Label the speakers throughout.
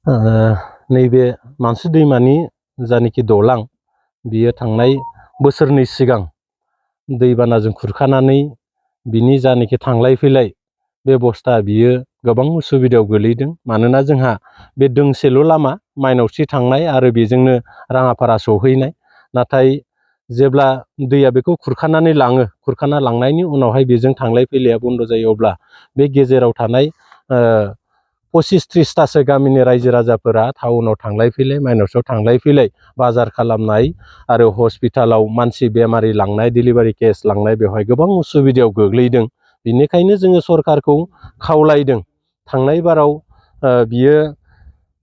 Speaker 1: नैबे मानसि दैमानि जानिखि दलां बियो थांनाय बोसोरनै सिगां दैबानाजों खुरखानानै बिनि जानिखि थांलाय फैलाय बेबस्था बियो गोबां उसुबिदायाव गोलैदों। मानोना जोंहा बे दोंसेल' लामा माइनावस्रि थांनाय आरो बेजोंनो राङापारा सहैनाय। नाथाय जेब्ला दैया बेखौ खुरखानानै लाङो, खुरखाना लांनायनि उनावहाय बेजों थांलाय फैलाया बन्द जायो, अब्ला बे गेजेराव थानाय 25-30तासो गामिनि रायजो राजाफोरा टाउनाव थांलाय फैलाय, माइनावस्रियाव थांलाय फैलाय, बाजार खालामनाय आरो हस्पिटालाव मानसि बेमारि लांनाय, डिलिभारि केस लांनाय, बेवहाय गोबां उसुबिदायाव गोग्लैदों। बेनिखायनो जोङो सरकारखौ खावलायदों। थांनाय बाराव बियो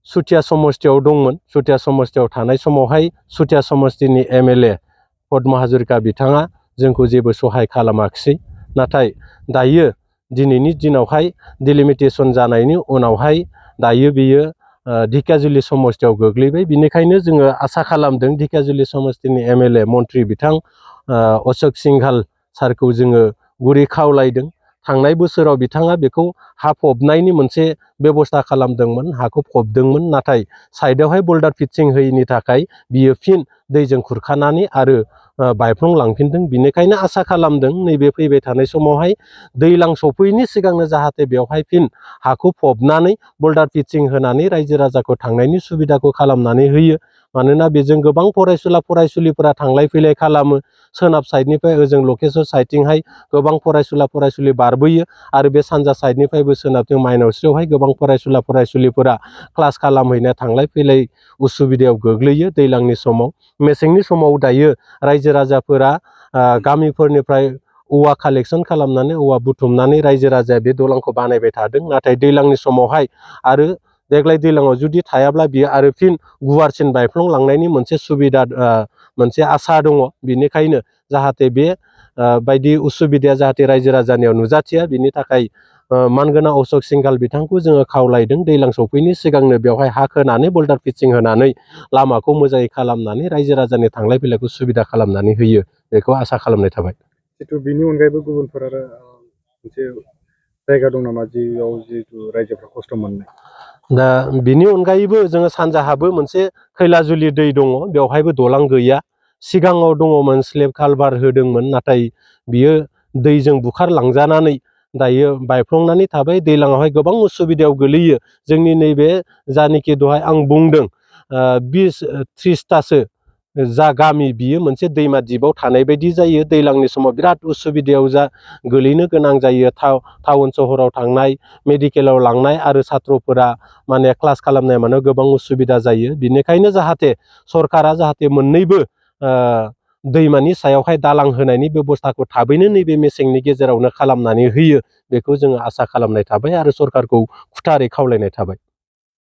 Speaker 1: सुथिया समस्तियाव दंमोन। सुथिया समस्तियाव थानाय समावहाय सुथिया समस्तिनि MLA पद्मा हाजरिका बिथाङा जोंखौ जेबो सहाय खालामाखिसै। नाथाय दायो दिनैनि दिनावहाय डिलिमिटेसन जानायनि उनावहाय दायो बियो ढेकियाजुलि समस्तियाव गोग्लैबाय। बिनिखायनो जोङो आसा खालामदों ढेकियाजुलि समस्तिनि MLA मन्त्रि बिथां अशोक सिंघाल सारखौ जोङो गुरै खावलायदों। थांनाय बोसोराव बिथाङा बेखौ हा फबनायनि मोनसे बेबस्था खालामदोंमोन, हाखौ फबदोंमोन। नाथाय साइडआवहाय बल्डार फिक्सिं होयैनि थाखाय बियो फिन दैजों खुरखानानै आरो बायफ्लंलांफिनदों। बिनिखायनो आसा खालामदों नैबे फैबाय थानाय समावहाय दैज्लां सफैनि सिगांनो जाहाथे बेवहाय फिन हाखौ फबनानै बल्डार फिक्सिं होनानै रायजो राजाखौ थांनायनि सुबिदाखौ खालामनानै होयो। मानोना बेजों गोबां फरायसुला फरायसुलिफोरा थांलाय फैलाय खालामो। सोनाब साइडनिफ्राय ओजों लकेश्वर साइडथिंहाय गोबां फरायसुला फरायसुलि बारबोयो आरो बे सानजा साइडनिफ्रायबो सोनाबथिं माइनावस्रियावहाय गोबां फरायसुला फरायसुलिफोरा क्लास खालामहैनो थांलाय फैलाय उसुबिदायाव गोग्लैयो दैज्लांनि समाव। मेसेंनि समाव दायो रायजो राजाफोरा गामिफोरनिफ्राय औवा कालेक्सन खालामनानै, औवा बुथुमनानै रायजो राजाया बे दलांखौ बानायबाय थादों। नाथाय दैज्लांनि समावहाय आरो देग्लाय दैज्लाङाव जुदि थायाब्ला बियो आरो फिन गुवारसिन बायफ्लंलांनायनि मोनसे सुबिदा, मोनसे आसा दङ। बेनिखायनो जाहाथे बे बायदि उसुबिदाया जाहाथे रायजो राजानियाव नुजाथिया, बिनि थाखाय मानगोनां अशोक सिंघाल बिथांखौ जोङो खावलायदों दैज्लां सफैनि सिगांनो बेवहाय हा खोनानै बल्डार फिक्सिं होनानै लामाखौ मोजाङै खालामनानै रायजो राजानि थांलाय फैलायखौ सुबिदा खालामनानै होयो, बेखौ आसा खालामनाय थाबाय।
Speaker 2: जितु बिनि अनगायैबो गुबुनफोर आरो मोनसे जायगा दं नामा जियाव जितु रायजोफ्रा खस्थ' मोननाय?
Speaker 1: दा बिनि अनगायैबो जोङो सानजाहाबो मोनसे खैलाजुलि दै दङ, बेवहायबो दलां गैया। सिगाङाव दङमोन, स्लेब कालभार होदोंमोन, नाथाय बियो दैजों बुखारलांजानानै दायो बायफ्लंनानै थाबाय। दैज्लाङावहाय गोबां उसुबिदायाव गोलैयो। जोंनि नैबे जानिखि दहाय आं बुंदों 20-30तासो जा गामि, बियो मोनसे दैमा दिपआव थानाय बायदि जायो। दैज्लांनि समाव बिराद उसुबिदायाव गोलैनो गोनां जायो। टाउन सहराव थांनाय, मेडिकेलाव लांनाय आरो सात्रफोरा माने क्लास खालामनाय मानायाव गोबां उसुबिदा जायो। बिनिखायनो जाहाथे सरकारा जाहाथे मोननैबो दैमानि सायावहाय दालां होनायनि बेबस्थाखौ थाबैनो नैबे मेसेंनि गेजेरावनो खालामनानै होयो, बेखौ जोङो आसा खालामनाय थाबाय आरो सरकारखौ खुथारै खावलायनाय थाबाय।